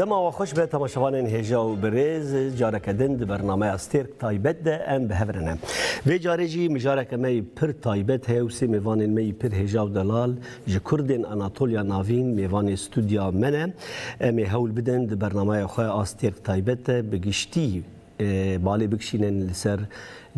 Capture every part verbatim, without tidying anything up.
Dema we xweş be temaşevanên hêja û birêz, careke din di bernameya Stêrk Taybet de em bi hev re ne. Vê carê jî mijareke me yî pir taybet heye û sê mêvanên me yî pir hêja û delal ji Kurdên Anatoliya Navîn mêvanê stûdya me ne. Em ê hewl bidin di bernameya xwe a Stêrk Taybet de bi giştî e, balê bikişînin li ser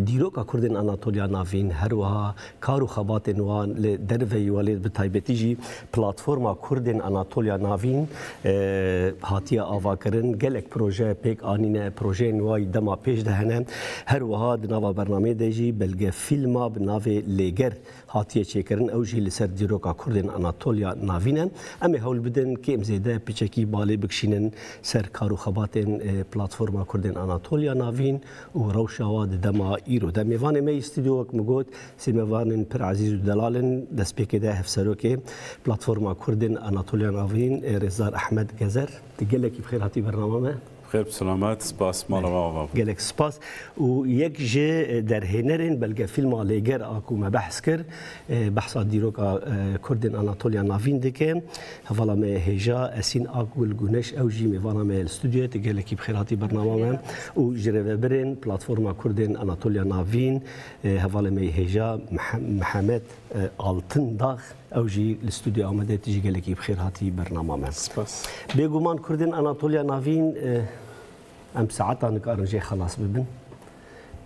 dîroka Kurdên Anatoliya Navîn, her wiha kar û xebatên wan li derveyî welêt, bi taybetî jî platforma Kurdên Anatoliya Navîn, e, hatiye avakirin. Gelek proje pêk anîne, projeyên wayî dema pêş de hene. Her wiha di nava bernameyê de jî belgefîlma bi navê Lêger hatiye çêkirin, ew jî li ser dîroka Kurdên Anatoliya Navîn e. Em ê hewl bidin kêm zêde piçekî balê bikişînin ser kar û xebatên, e, Platforma Kurdên Anatoliya Navîn û rewşa wa di dema îro de. Mêvanê me yî stûdyo, wek min got, sê mêvanên pir ezîz û delal in. Destpêkê de hevserokê Platforma Kurdên Anatoliya Navîn, e, Rêzdar Ehmed Gezer. Tu gelekî bi xêr hatî bernama me. Xêr bi selamet, spas, mala we ava be. Gelek spas. Û yek ji, e, derhênerên belgefîlma Lêger a ku me behs kir, e, behsa dîroka, e, Kurdên Anatoliya Navîn dike. Hevala me hêja Esîn Akgul Guneş, ew jî mêvana me li stûdyoyê. Tu gelekî bi xêr hatî bernama me. Û ji rêvebirên Platforma Kurdên Anatoliya Navîn, e, hevalê me hêja Mih-, Mihemed, e, Altındağ. Ew jî li stûdyoya Amedê, tu jî gelekî bi xêr hatî bernama me. Spas. Bêguman Kurdên Anatoliya Navîn, e, em saeta nikarin jê xelas bibin.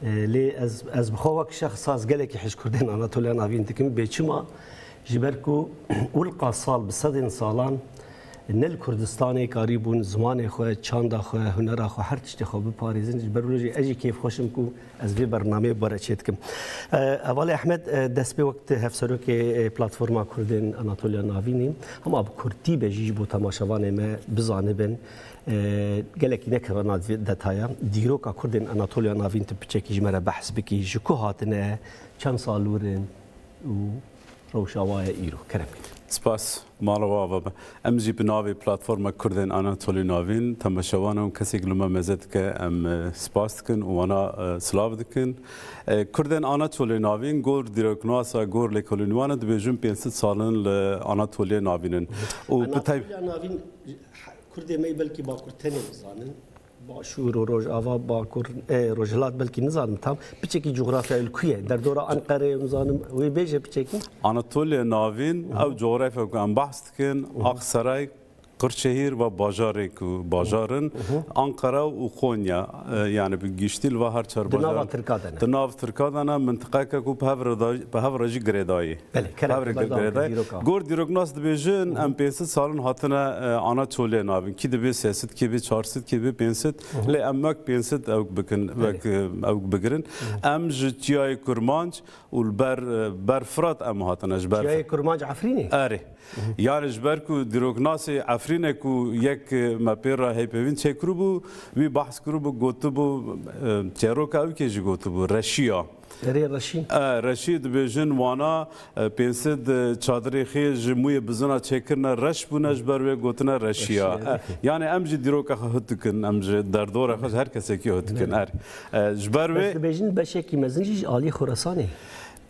E, lê ez, ez bi xwe wek şexsa ez gelekî hej Kurdên Anatoliya Navîn dikim. Bê çima? Ji ber ku wilqa sal bi sedên salan ne li Kurdistanê karîbûn zimanê xwe, çanda xwe, hunera xwe, her tiştê xwe biparêzin. Ji ber wilo jî ez jî kêfxweş im ku ez vê bernameyê bi we re çêdikim. E, Hevalê Ehmed, e, dest pê wek tu hevserokê, e, Platforma Kurdên Anatoliya Navînî, hema bi kurtî be jî ji bo temaşevanê me bizanibin. E, gelekî nekevana vê detaya. Dîroka Kurdên Anatoliya Navîn tu piçekî ji me re behs bikî. Ji ku hatine, çend sal wir in û rewşa wa ye îro? Kerem kir. Spas. Mala we ava be. Em jî bi navê Platforma Kurdên Anatolî Navîn, temaşevanan û kesê ku li me meze dike, em, e, spas dikin û wana, e, silav dikin. E, Kurdên Anatolî Navîn gor dîroknasa, gor lêkolînwana dibêjin pênc sed sal in li Anatoliyê Navîn in. Û bi tay- Anatoliya Navîn, Kurdê me belkî Bakur tenê dizanin. Başûr û Rojava, Bakur, e, Rojhilat belkî nizanim tam. Piçekî cografya li ku ye? Derdora Enqereyê nizanim, wê bêje piçekî. Anatoliya Navîn, ew cografya ku em behs dikin, Aksaray, Qirçehîr ve bajarê ku bajar in, Ankara û Konya, e, yani bi giştî li va her çar bajar. Di nava Tirka de ne. Di nav Tirka de ne, mintiqeke ku bi hev re da-, bi hev re jî girêdayî. Belê, kerem, Hevrê berdewam girêdayî. Gor dîroknas dibêjin, em pênc sed salin hatine, e, Anatoliyê Navîn. Kî dibê sê sed, kî bê çar sed, kî bê pênc sed. Lê em wek pênc sed ew bikin, wek, e, ew bigirin. Em ji Çiyayê Kurmanc û li ber, e, ber Firat em hatine, ji ber Çiyayê Kurmanc Efrînê? Erê. Yani ji ber ku dîroknasê Efrîne ku yek, e, me pê re hêvpeyvîn çêkiribû, wî behs kiribû, gotibû, e, çêroka ew kê jî gotibû, Reşiya. Erê Reşî. E, Reşî dibêjin wana, e, pênc sed, e, çadirê xê ji mûyê bizina çêkirine, reş bûne, ji ber wê gotine Reşiya. Reşiya. E, yani em jî dîroka xwe hut dikin, em ji derdora xwe, ji her kesekî hut dikin. Er, e, ji ber wê Bes dibêjin beşekî mezin jî ji alî Xorasanê.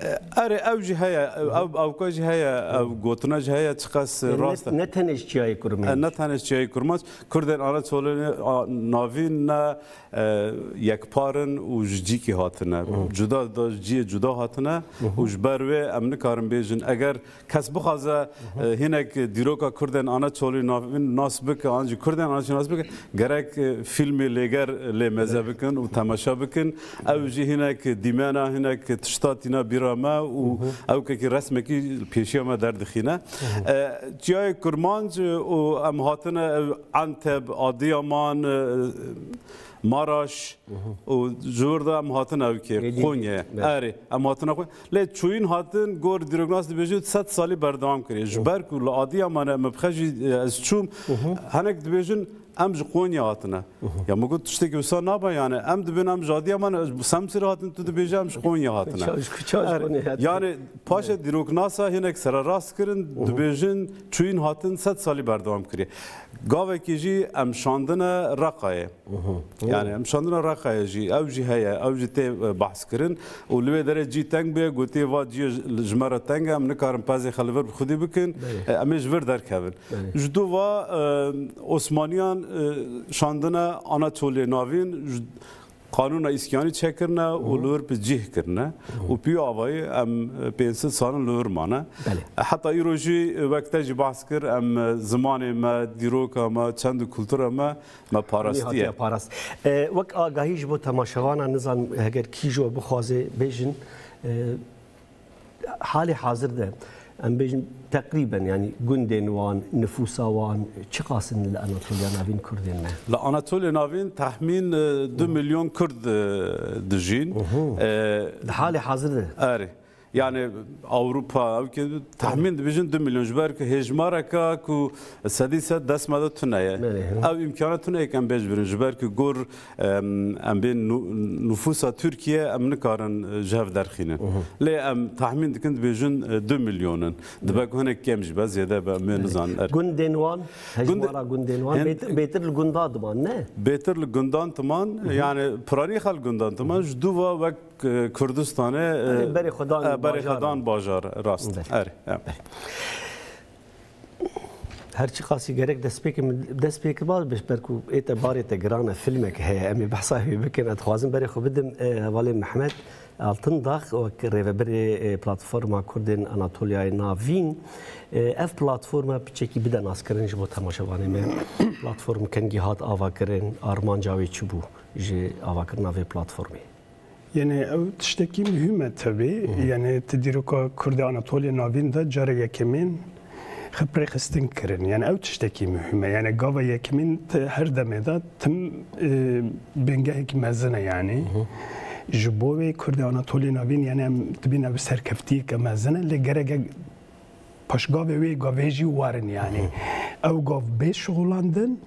E, erê, ew jî heye, ew, ewka jî heye, ew gotine jî heye, çiqas Ne, rast e. ne tenê ji Çiyayê Kurmanc. E, ne tenê ji Çiyayê Kurmanc, Kurdên Anatoliyê, a, Navîn ne, e, yekpar in û ji cîkî hatine. Cuda da, ji ciyê cuda hatine û ji ber wê em nikarin bêjin. Eger kes bixwaze, e, hinek dîroka Kurdên Anatolî Navîn nas bike, an jî Kurdên Anatolî nas bike, gerek, e, fîlmê Lêger lê meze bikin û temaşa bikin. Ew jî hinek dîmena, hinek tişta tîna bîra me û ew kekî resmekî pêşiya me derdixîne. E, Çiyayê Kurmanc, e, û em hatine, e, Enteb, Adiyaman, e, Maraş û ji wir de em hatine ewkê Êdî. Qonyê. Belê. Erê, em hatine Qonyê. Lê çûyîn hatin, gor dîroknas dibêjin sed salî berdewam kiriye. Ji ber ku li Adiyaman e, me bi xwe jî, e, ez çûm, hinek dibêjin em ji Qonyê hatine. Ya min got tiştekî wisa nabe yani. Em dibên em ji Adiyaman e, ji Semsirê hatin, tu dibêje em ji Qonyê hatine. Ça-, ji kuça ji Erê, Qonyê hatin. Yani paşê dîroknasa hinek sererast kirin, dibêjin çûyîn hatin sed salî berdewam kiriye. Gavekî jî em şandine Reqayê. Yani em şandina Reqayê jî, ew jî heye, ew jî tê, e, behs kirin. Û li wê derê cî teng bûye, gotiye va cî ji me re teng e, em nikarin pezê xwe li vir bi xwedî bikin, Belê. e, em ê ji vir derkevin. Belê. Ji dû va, e, Osmaniyan e, şandine Anatoliyê Navîn ji qanûna îskanî çêkirine û li wir bi cih kirine û pî avayî em, e, pênc sed sal in li wir mane. Belê. Heta îro jî, e, wek te jî behs kir, em, e, zimanê me, dîroka me, çand û kultura me, me Hûnî parastiye. Hatiye parast. E, wek agahî ji bo temaşevana, nizan heger kî ji we bixwaze bêjin, e, halê hazir de, em bêjin teqrîben, yanî gundên wan, nifûsa wan çiqas in li Anatoliya Navîn Kurdên me? Li Anatoliya Navîn tehmîn, e, du milyon Kurd, e, dijîn. E, Di halê hazir de? Erê. Yani Ewropa, ew ki tehmîn dibêjin du milyon, ji ber ku hêjmareka ku sedî sed dest me de tune ye. Belê, hı. Ew îmkana tune ye ku em bêj birin, ji ber ku gor, em, em bên nû-, nufûsa Tirkiye em nikarin, e, ji hev derxînin. Hı hı. Lê em tahmîn dikin dibêjin, e, du milyon in. Dibe ku hinek kêm jî be, zêde be, em ê nizanin. Er- Gundên wan, Gunde-, hejmara gundên wan, hend- bêtir, bêtir li gundan diman, ne? Bêtir li gundan diman, Hı hı. yani piranî xel gundan diman, ji dû va wek, e, Kurdistanê, e, Erê, berê xwe dan e, berê xwe bajar. dan bajar, rast. Belê. Erê, em. Her çiqasî gerek destpêkê min, destpêkê ba, ber ku ê te barê te giran e, filmek heye, em ê behsa wê bikin. Ez dixwazim berê xwe bidim, e, hevalê Mehmet Altındax, wek rêvebirê, e, Platforma Kurdên Anatoliyayê Navîn. E, ev platforma piçekî bide naskirin ji bo temaşevanê me. Platform kengî hat avakirin, armanca wê çi bû ji avakirina vê platformê? Yani ew tiştekî muhîm e tebî. Hı hı. Yani ti dîroka Kurdê Anatoliya Navîn de cara yekemîn xwe bi rêxistin kirin. Yani ew tiştekî muhîm e. Yani gava yekemîn ti her demê de tim, e, bingehekî mezin e yani. Hı hı. Ji bo wê Kurdê Anatoliya Navîn yani em dibîn ew serkeftiyeke mezin e. Lê gerek e Paşgavê wê gavê jî werin yani. Hı. Ew gav bê şixulandin,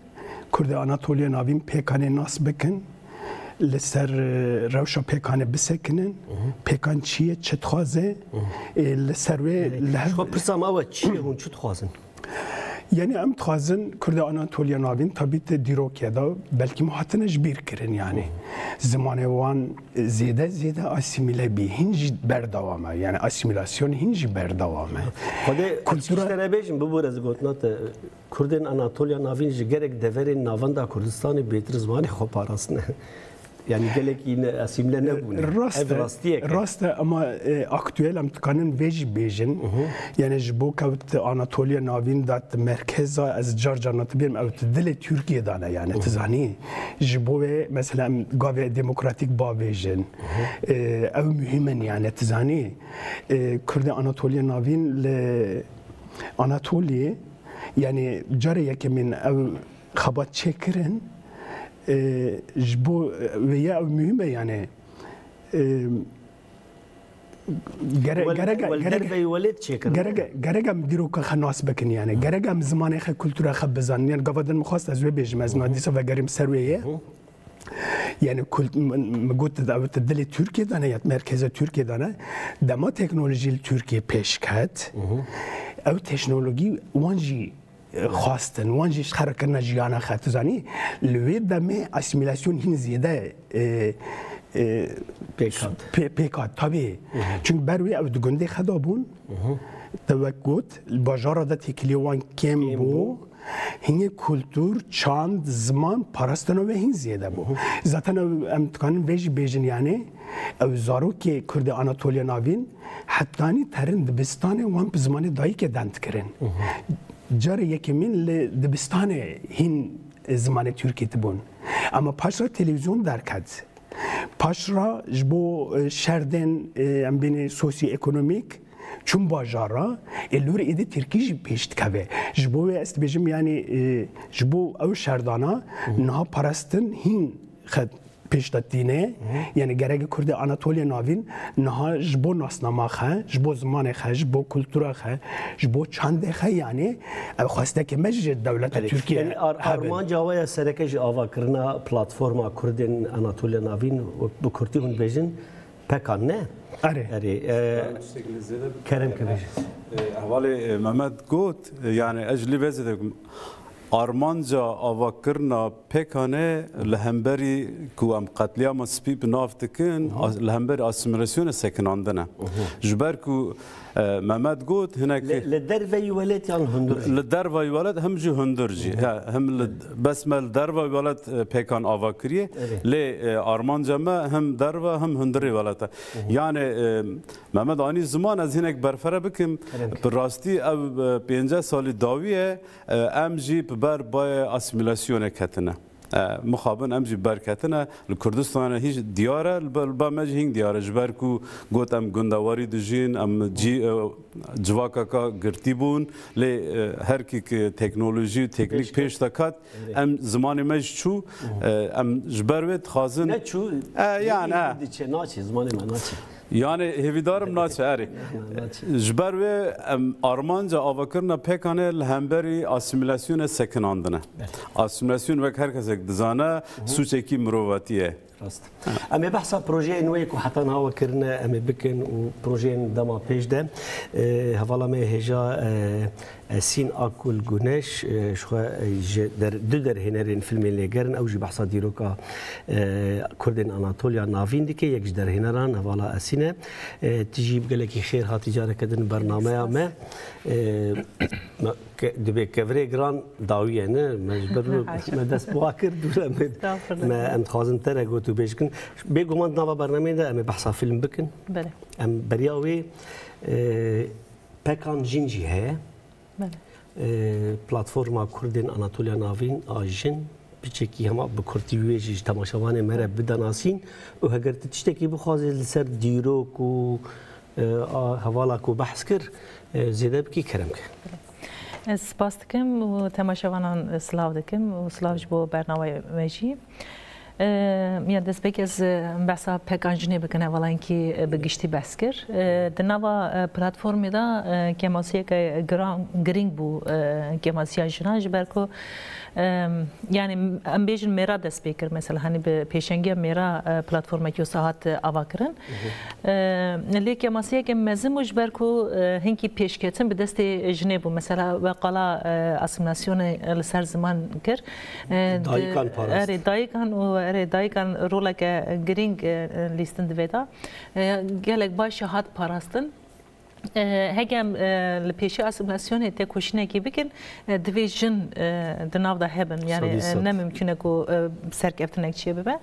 Kurdê Anatoliya Navîn pêkanê nas bikin, li ser, e, rewşa pêkanê bisekinin, Hı. pêkan çi ye, çi dixwaze, Hı. e, li ser wê Yani, li hev- xwe pirsa me we çi ye, hûn çi dixwazin? Yani em dixwazin Kurdê Anatoliya Navîn tabî ti dîrokê de belkî me hatine ji bîr kirin yani. Hı. Zimanê wan zêde zêde asîmîle bî, hîn jî berdewam e. Yani asîmîlasyon hîn jî berdewam e. Xwedê Kultura- ez tiştene bêjim, bibûr ez gotina te. Kurdên Anatoliya Navîn ji gerek deverên navenda Kurdistanê bêtir zimanê xwe parastine. Yani gelekî ne, asîmîle nebûne. Rast Ev e, rastiyek e. rast e, ama, e, aktuel em dikanin vê jî bêjin. Hı hı. Yani ji bo kewt Anatoliya Navîn dat merkeza, ez car car natibêrim, ew di dilê Tirkiyê de ne yani, Hı hı. tu zanî. Ji bo wê mesela em gavê demokratîk bavêjin. Hı hı. E, ew muhîm in yani, tu zanî. E, Kurdê Anatoliya Navîn li Anatoliyê, yani carê yekemîn ew xebat çêkirin, e, ji bo, e, wê ya ew muhîm e yani. E, gere-, Wel-, gerek, wel gerek, derveyî welêt çêkirin. Gerek, gerek em dîroka xwe nas bikin yani. Gerek em zimanê xwe, kultura xwe bizanin. Yani gava din min xwest ez wê bêjim, ez Hı hı. na dîsa vegerîm ser wê ye. Hı. Yani kult-, min, min got ew di dilê Tirkiyê de ne, ya merkeza Tirkiyê de ne. Dema teknolojî li Tirkiyê pêş ket, Hı hı. ew teknolojî wan jî, e, xwestin, wan jî ji xwe re kirine jiyana xwe. Tu zanî, li wê demê asîmîlasyon hîn zêde, e, e, Pêk hat. pê-, pêk hat, tabî. Hı hı. Çünkü ber wê ew di gundê xwe de bûn. Hı hı. Te wek got, li bajara de têkiliyê wan kêm Kêm bû. bû. Hînê kultur, çand, ziman parastina wê hîn zêde bû. Hı hı. Zaten ew, em dikanin vê jî bêjin, yani, ew zarokê Kurdê Anatoliya Navîn hetanî terin dibistanê wan bi zimanê dayikê deng dikirin. Hı hı. Carê yekemîn li dibistanê hîn zimanê Tirkî tibûn. Ama paşra televîzyon derket. Paşra ji bo, e, şerdên, e, em bînê sosyoekonomîk çûn bajara, ê li wir êdî Tirkî jî pêş dikeve. Ji bo wê ez dibêjim, yanî, e, ji bo ew şerdana Hı. niha parastin hîn xet pêş de tîne. Hı. Yanî gerek Kurdê Anatoliya Navîn niha ji bo nasnama xwe, ji bo zimanê xwe, ji bo kultura xwe, ji bo çandê xwe, yanî ev xwestekê me ji dewleta Belê. Tirkiye Yanî ar-, hebe. Armanca we ya sereke jî avakirina platforma Kurdên Anatoliya Navîn, wek bi kurtî hûn dibêjin, pekan ne? Erê. Erê, e, Tiştekî zêde Kerem ke bêje. E, hevalê, e, Mehmet got, e, yani ez ji lê vê zêde Armanca avakirina pêkanê li hemberî ku em qetliyama spî bi nav dikin, as- li hemberî asîmîlasyonê sekinandin e. Ji ber ku, e, Mehmet got hinek Li, li derveyî welat yan hundir jî? Li dervayî welat hem jî hundir jî. He, hem li, bes me li dervayî welat, e, pêkan ava kiriye. Evet. Lê, e, armanca me hem derva hem hundirê welat e. Yani, e, Mehmet anî ziman ez hinek berfere bikim. Kerem ke. Bi rastî ev, e, pênceh salî dawî ye. E, em jî bi ber bayê asîmîlasyonê ketine. E, mixabin em jî ber ketine. Li Kurdistanê hîç diyar e, li ba, li ba me jî hîn diyar e. Ji ber ku got em gundewarî dijîn, em cî, e, civakeka girtî bûn. Lê, e, her kî ku teknolojî û teknîk Pêş pêş de kat, Evet. em zimanê me jî çû. E, em ji ber wê dixwazin Ne çû, E, yani, ne e. diçe, naçe, zimanê me naçe. Yani hêvîdarim naçe, erê. Naçe. Ji ber wê em armanca avakirina pêkanê li hemberî asîmîlasyonê sekinandine. Evet. Asîmîlasyon wek her kesek dizane, Hı hı. sûçekî mirovatî ye. Rast. Em ê behsa projeyên wê ku heta niha we kirine, em ê bikin û projeyên dema pêş de. E, hevala me hêja, e, Esîn Akul Guneş, e, ji xwe, e, ji der-, du derhênerên filmên lêger in, ew jî behsa dîroka, e, Kurdên Anatoliya Navîn dike, yek ji derhêneran hevala Esîn e. E, tu jî bi gelekî xêr hatî careke din bernameya me. E, me, ke-, dibê kevirê giran dawî ye, ne? Me ji ber Haşa. me dest bi wa kir, dûre me, Estağfurullah. me em dixwazin te re gotûbêj bikin. Bêguman di nava bernameyê de em ê behsa fîlm bikin. Belê. Em beriya wê, e, Pekan Jin jî heye. Belê. E, Platforma Kurdên Anatoliya Navîn a Jin, piçekî hema bi kurtî wê jî ji temaşevanê me re bide nasîn û heger tu tiştekî bixwazê li ser dîrok û, e, a hevala ku behs kir, e, zêde bikî, kerem ke. Ez spas dikim û temaşevanan silav dikim û silav ji bo bernameyê me jî. E, ya destpêk ez, e, behsa Pekan Jinê bikin, hevala hinkî, e, bi giştî behs kir. E, di nava, e, platformê de, e, kemasiyeke giran, girîng bû, e, kemasiya jinan, ji ber ku, e, yani em bêjin mêra dest pê kir, mesela, hani bi pêşengiya mêra, e, platformekî wisa hat, e, ava kirin. E, lê kemasiyeke mezin bû, ji ber ku, e, hinkî pêşketin bi destê jinê bû. Mesela, we qala, e, asîmîlasyonê, e, li ser ziman kir. E, di-, Dayikan parast. Erê, dayikan û erê, dayikan roleke girîng, e, lîstin di vê de. E, gelek baş hat parastin. E, heke em, e, li pêşî asîmîlasyonê têkoşînekî bikin, e, divê jin, e, di nav de hebin. Yani, Sedî sed. e, ne mimkun e ku, e, serkeftinek çêbibe.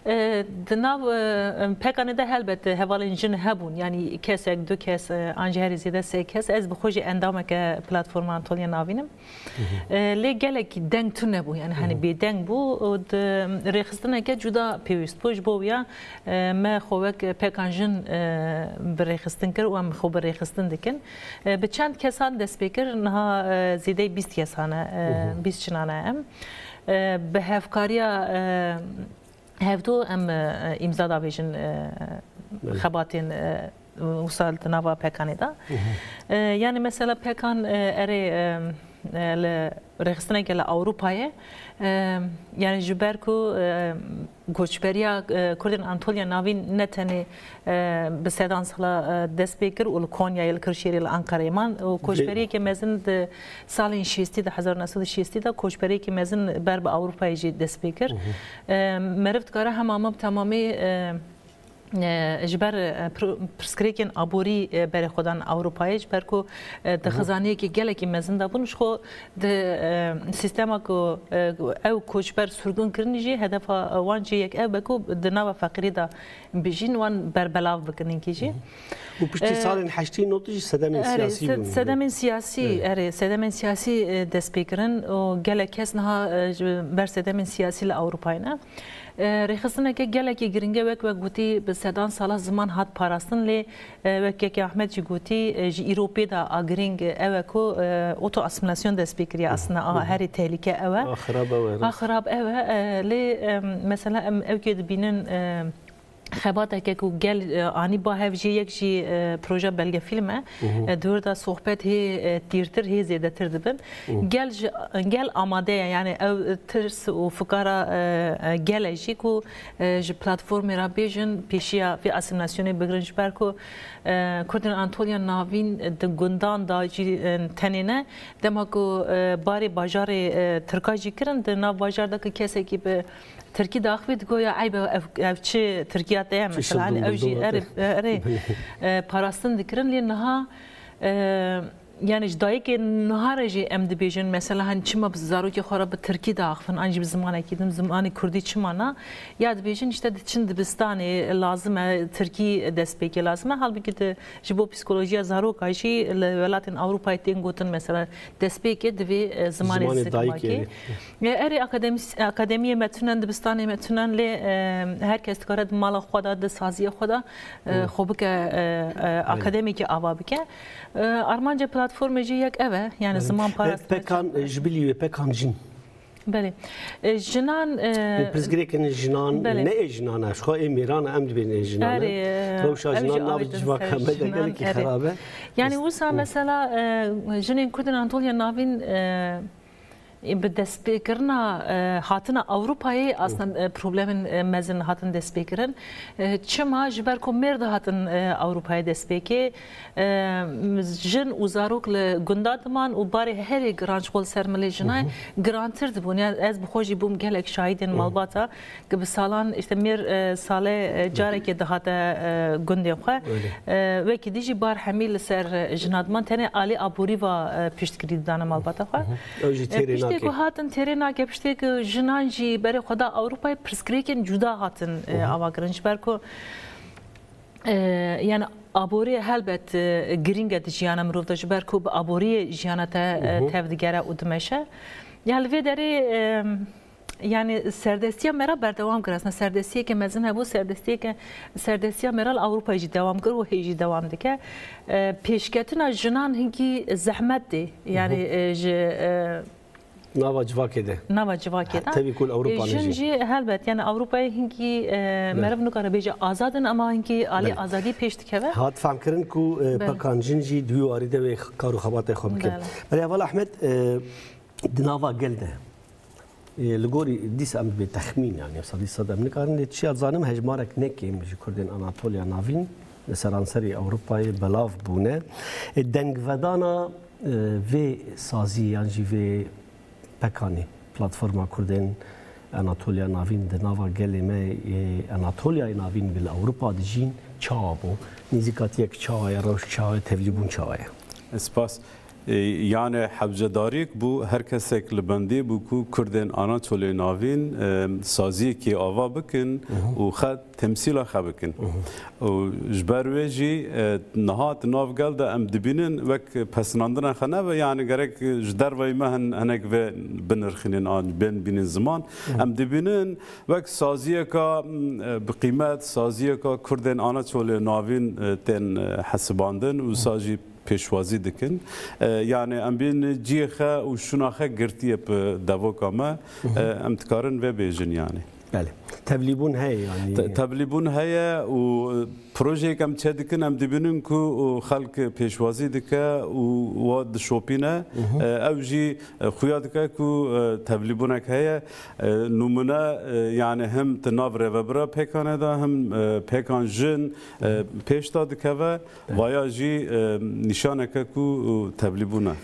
E, di nav, e, Pekanê de helbet hevalên jin hebûn. Yani kesek, du kes, e, an jî herî zêde sê kes. Ez bi xwe jî endameke Platforma Anatoliya Navîn im. E, lê gelekî deng tune bû, yani hani bêdeng bû û di rêxistineke cuda pêwîst bû. Ji bo wîya, e, me xwe wek Pekan Jin, e, bi rêxistin kir û em xwe bi rêxistin dikin. E, bi çend kesan dest pê kir, niha, e, zêdeyî bîst kesan e, e, bîst jinan e em. E, bi hevkariya, e, hevdu em, e, îmza davêjin, e, Belê. xebatên, e, wisa di nava Pekanê de. E, yani mesela Pekan, e, erê, e, e, li rêxistineke li Ewropayê, e, yani ji ber ku, e, koçberiya, e, Kurdên Anatoliya Navîn ne tenê, e, bi sedan sala, e, dest pê kir û li Konyayê, li Kirşêrê, li Ankarayê man û Vê- koçberiyeke mezin di salên şêstî de, hezar neh sed û şêstî de koçberiyeke mezin ber bi Ewropayê jî dest pê kir. E, meriv dikare hema me bi temamî, e, e, ji ber, e, pir-, pirsgirêkên aborî, e, berê xwe dan Ewropayê, ji ber ku, e, di xizaniyekî gelekî mezin de bûn, ji xwe di, e, sîstema ku, e, ew koçber sirgûn kirin jî, hedefa wan jî yek ev be ku di nava feqîrî de bijîn, wan berbelav bikin hinkî jî. Û piştî E, salên heştî notî jî sedemên Erê, siyasî se-, bûn. sedemên siyasî, Evet. erê, sedemên siyasî, e, dest pê kirin û gelek kes niha, e, ji ber sedemên siyasî li Ewropayê ne. E, rêxistineke gelekî girîng e, wek we gotî, bi sedan sala ziman hat parastin, lê, e, wek Keke Ahmed jî gotî, e, ji îro pê de a girîng, e, ew e ku, e, oto-asîmîlasyon dest pê kiriye, aslında a herî tehlîke ew e. A xirab ew e, A xirab ew e, e, lê, e, mesela em ewkê dibînin, e, xebateke ku gel, e, anî ba hev jî yek jî, e, proje belgefîlm e. E, di wir de sohbet hê, e, tîrtir, hê zêdetir dibin. Gel ji, gel amade ye, yani ew tirs û fikara, e, e, gel e jî ku, e, ji platformê re bêjin pêşiya vê asîmîlasyonê bigirin, ji ber ku, e, Kurdên Anatoliya Navîn di gundan de jî, e, tenê ne. Dema ku, e, barê bajarê, e, Tirka jî kirin, di nav bajar de ku kesekî bi Tirkî diaxivî digo ya eyb e, ev, ev çi Tirkiya te ye mesela, hani ew jî erê, erê, e, parastin dikirin, lê niha, e, yani ji dayikê niha re jî em dibêjin, mesela, hani çima bi zarokê xwe re bi Tirkî diaxivin, an jî bi zimanekî din, zimanê Kurdî çima na? Ya dibêjin, işte, diçin dibistanê, lazim e, Tirkî destpêkê lazim e. Halbûkî di, ji bo psîkolojiya zaroka jî li welatên Ewropayê tên gotin, mesela, destpêkê divê, e, zimanê zikmakê. E, erê akademis-, akademiyê me tune, dibistanê me tune, lê, e, her kes dikare di mala xwe de, di saziya xwe de, e, xwe bike, e, e, akademikê ava bike. E, armanca platformê jî yek ev e, yani ziman parastin. Pekan, e, ji bilî wê pekan jin. Belê. E, jinan, e, pirsgirêkin jinan, ne ê jinan e, ji xwe ê mêran e, em dibên ê jinan e. Erê, e, rewşa jinan nav civaka me de gelekî xerab e. Yani wisa mesela, e, jinên Kurdên Anatoliya Navîn, e, Ê, bi destpêkirina, e, hatina Ewropayê, aslında, e, problemên, e, mezin hatin destpêkirin. E, çima? Ji ber ku mêr dihatin, e, Ewropayê destpêkê, e, jin û zarok li gunda diman û barê herê giran ji xwe li ser milê jinayê girantir dibûn. Ya ez bi xwe jî bûm gelek şahidên malbata. Ki bi salan, işte, mêr, e, salê, e, carekê dihate, e, gundê xwe. E, wekî dî jî bar hemî li ser, e, jina diman, tenê alî aborî va, e, piştgirî didane malbata xwe. Ew jî têrê nake. Piştê ku hatin têrê nake, piştê ku jinan jî berê xwe da Ewropayê, pirsgirêkên cuda hatin, e, ava kirin. Ji ber ku, e, yani aborî helbet, e, girîng e di jiyana mirov de, ji ber ku bi aboriyê jiyana te, e, tev digere û dimeşe. Ya li vê derê, e, Yani serdestiya me re berdewam kir. Aslında serdestiyeke mezin hebû, serdestiyeke, serdestiya me re li Ewropayê jî dewam kir û hê jî dewam dike. E, pêşketina jinan hinkî zehmet tê. Yani, e, ji, e, nava civakê de. Nava civakê de. Tevî ku li Ewropa, e, jin jî helbet, yani Ewropayê hinkî, e, meriv nikare bêje azad in, ama hinkî alî azadî pêş dikeve. Hat fehmkirin ku, e, pekan jin jî di wî warî de wê kar û xebatê xwe bikin. Belê. Belê, heval Ahmed, e, di nava gel de. Ê, li gorî dîsa em dibê texmîn, yani sedî sed em nikarin, lê çiya dizanim hejmarek ne kêm ji Kurdên Anatoliya Navîn li seranserî Ewropayê belav bûne. Ê, dengvedana, e, vê sazî yan jî vê pekanê, platforma Kurdên Anatoliya Navîn di nava gelê me yê Anatolyayê Navîn li Ewropa dijîn çawa bû? Nêzîkatiyek çawa ye? Rewş çawa ye? Tevlîbûn çawa ye? Spas. E, yani hewcedariyek bû, her kesek li bendê bû ku Kurdên Anatolê Navîn, e, saziyekê ava bikin û xwe temsîla xwe bikin. Û ji ber wê jî, e, niha di nav gel de em dibînin wek pesnandina xwe nebe, yani gerek ji derveyî me hin-, hinek ve binirxînin an bên bînin ziman. Em dibînin wek saziyeka, m, e, bi qîmet, saziyeka Kurdên Anatolê Navîn, e, tên, e, hesibandin û sa jî pêşwazî dikin. E, yani em bên cihê xwe û şûna xwe girtiye bi devoka me. E, em dikarin vê bêjin yani. Belê. Tevlîbûn heye yani. Te-, tevlîbûn heye û, e, projeyek em çê dikin, em dibînin ku, û xelk pêşwazî dike û wa dişopîne. E, ew jî, e, xuya dike ku, e, tevlîbûnek heye. E, nûmune, e, yani him di nav rêvebira pêkane de, him, e, pêkan jin, e, pêş de dikeve. Vaya jî, e, nîşaneke ku, e, tevlî bûne.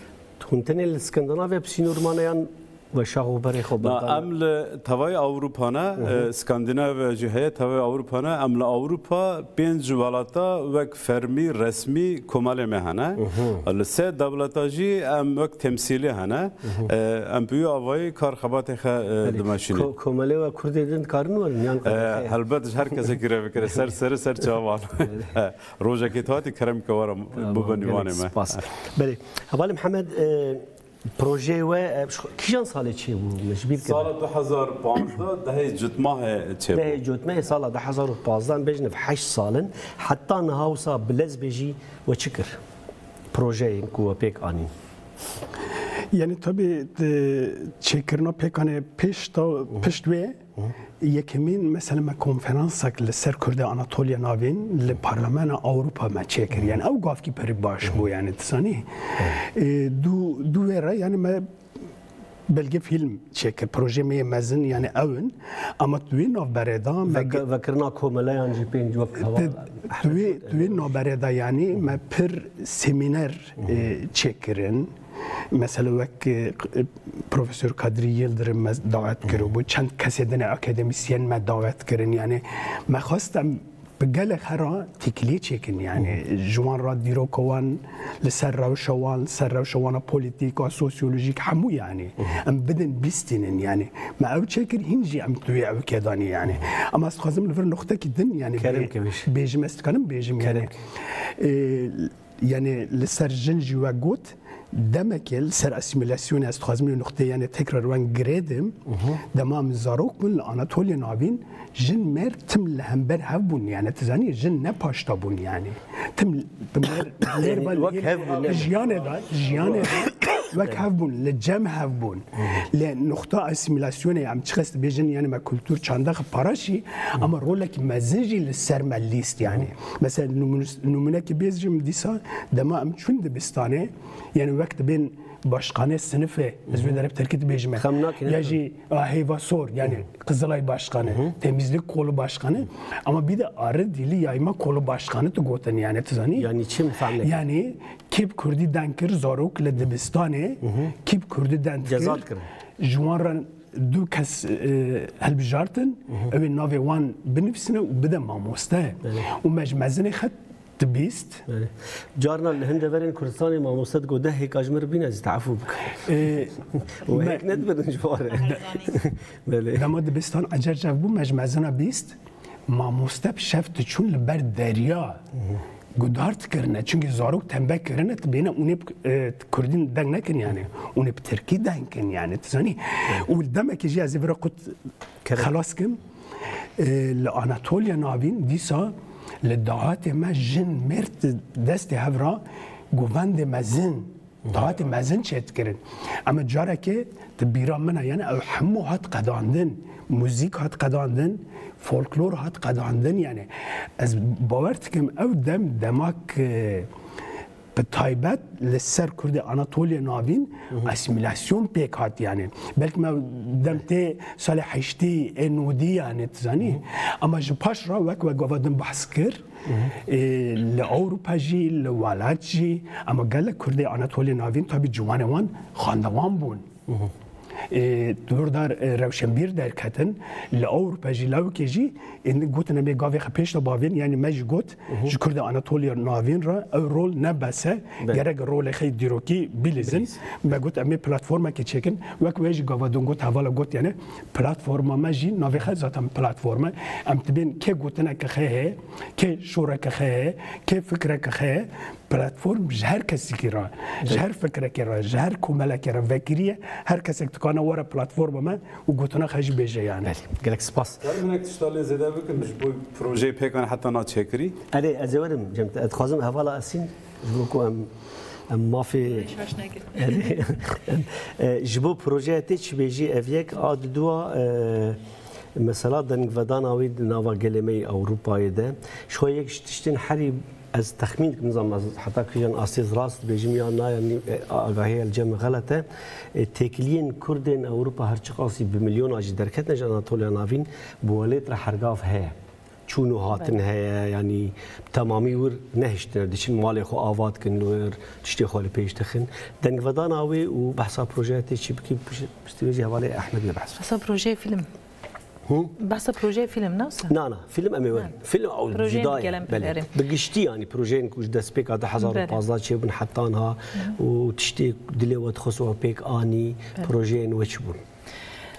Hûn tenê li Skandinavya bi sînor mane yan weşax û berê xwe berdan? Em li tevayê Ewropa ne, e, Skandinavya jî heye, tevayê Ewropa ne. Em li Ewropa pênc welata wek fermî, resmî komelê me hene. Li sê dewleta jî em wek temsîlî hene. E, em bi wî avayî kar xebatê xwe, e, dimeşînin. Ko-, komelê we Kurdê din dikarin werin yan? E, helbet ji her kesekî re bikire, ser serî ser çavan. E, Rojekê tu hatî kerem ke were bibe nîvanê me. Spas. Belê. Hevalê Mihemed, e, projeyê we, e, kîjan salê çêbû? Me ji bîr kir. Sala du hezar û panzdeh, dehê cotmahê çêbû. Dehê cotmahê sala du hezar û panzdeh, bêjin ev heşt sal in. Heta niha wisa bi lez bê jî we çi kir? Projeyên ku we pêk anîn. Yani tabii, e, çêkirina pêkanê pêş da, pişt wê, yekemîn mesela me konferansek li ser Kurdê Anatoliya Navîn li Parlamena Ewropa me çêkir. Yani ew gavkî pir baş bû, yani dizanî. E, du, du wê re yani me belge film çêkir. Projê me yê mezin yani ew in. Ama tu wê navberê da me Veke-, vekirina komeleyan jî pênc wek hewa. Tu, tu wê, tu wê navberê da yani me pir semîner, e, çêkirin. Mesela wek, e, Profesor Kadrî Yildirim me dawet kiribû, çend kesê din akademisyen me dawet kirin. Yani me xwest em bi gelek xera têkiliyê çêkin. Yani ji wan re dîroka wan, li ser rewşa wan, li ser rewşa wan a polîtîk a sosyolojîk hemû yani. Em bidin bîstînin yani. Me ew çêkir, hîn jî em tu wê ew kê danî yani. Ama ez dixwazim li vir nuqtekî din yani Kerem bê-, ke bêj. Bêjim, ez dikarim bêjim yani. Kerem ke. E, Yani li ser jin jî we got, demekê li ser asîmîlasyonê ez dixwazim wê nuqteyê yani tekrar wen girêdim. Dema min zarok bûn li Anatoliya Navîn, jin mêr tim li hember hev bûn yani, tu zanî jin ne paşta bûn yani. Tim, tim mêr, mêr Yani wek hev bûn, ne? Jiyanê de, jiyanê de wek hev bûn, li cem hev bûn. Lê nuqta asîmîlasyonê em çiqas dibêjin yani me kultur çandax paraşî, ama rolekî mezin jî li ser me lîst yani. Mesela nûmûn-, nûmûnekî bêjim dîsa dema em çûn dibistanê, yani wek dibên başkanê sinifê, ez wê derê bi tirkî dibêjim e. Xem nakin, Ya ne? jî, a, heyva sor, yani Qizilay başkanı, temizlik kolu başkanı, ama bir de arı dili yayma kolu başkanı tu gotin yani, tu zanî? Yani çi, fehmne? Yani kê bi kurdî deng kir, zarok li dibistanê, kê bi kurdî deng kir, Ceza dikirin. Ji wan re du kes, e, hilbijartin, ew ê navê wan binivîsine û bide mamoste. Belê. Û me ji mezinê xet dibîst. Belê. Carna li hin deverên Kurdistanê mamoste digot, deh hêka ji min re bîne, ez ê te efû bikim. E, Û me- hêk nedibin ji wan re. Belê. Dema dibistan ecer cev bû, me ji mezina bîst. Mamoste bi şev diçûn li ber derya gudar dikirine. Çimkî zarok tembe kirine, dibêne hûn ê bi, e, kurdî deng nekin yani. Hûn ê bi tirkî deng kin yani. Tu zanî? Û demekê jî ez ê vira qut Kerem. Xelas kim. E, li Anatoliya Navîn dîsa li dahatê me jin mêr di destê hev ra govendê mezin Dahatê mezin çêdikirin. Ema carekê di bîra min e, yani ew hemû hat qedandin, muzîk hat qedandin, folklor hat qedandin, yani ez bawer dikim ew dem demak, e, bi taybet li ser Kurdê Anatoliya Navîn asîmîlasyon pêk hat yani. Belkî me dem tê salê heştî ê nodî yani, tu zanî. Ema ji paş re wek we gava din behs kir, Ê, li Ewropa jî, li welat jî, ema gelek Kurdê Anatolya Navîn tabî ciwanê wan xwendewan bûn. Ê, dordar, ê, rewşenbîr derketin, li Ewropa jî, lewkê jî, ê, gotin em ê gavê xwe pêş de bavên, yanî me jî got, ji Kurdê Anatolya Navîn re ew rol ne bes e, Belê. gerek rolê xwe dîrokî bilîzin. Bilîzin. Me got em ê platformekê çêkin, wek wê jî gava din got, hevala got, yani platforma me jî navê xwe zaten platform e. Em dibên kê gotineke xwe heye, kê şoreke xwe heye, kê fikreke xwe heye, platform ji her kesekî re, ji her fikrekê re, ji her komelekê re vekiriye, her kesek dikane were platforma me û gotina xwe jî bêje yani. Belê, gelek spas. Wer min ek tişta lê zêde bikim ji bo projeyê pêkan heta na çêkirî? Erê, ez ê werim, Cem, ez dixwazim hevala Esîn, ji bo ku em, em mafê Pêşbaş nekin. Erê, em, e, ji bo projeya te çi bêjî, ev yek a diduwa, e, mesela dengvedana wî di nava gelê me yê Ewropayê de. Ji xwe yek ji tiştên herî ez texmîn dikim, nizanim ez heta kîjan astê ez rast dibêjim yan na, yanî, e, agahî el cem xelet e. E, têkiliyên Kurdên Ewropa her çiqasî bi milyona jî derketine ji Anatoliya Navîn, bi welêt re hergav heye. Çûn û hatin heye, yanî temamî wir nehiştine, diçin malê xwe ava dikin li wir, tiştê xwe li pêş dixin. Dengvedana wê û behsa projeya tê çi bikî, pişt-, piştî wê jî hevalê Ehmed wê behs. Behsa projeyê fîlm. Hı? Behsa projeyê fîlm, ne wisa? Na, na, fîlm em ê werin. Ha. Fîlm ew cuda ye. Belê. Bi giştî, yanî projeyên ku ji destpêka du hezar û pazdeh çêbûn heta niha û tiştê dilê we dixwest we pêk anî, projeyên we çi bûn?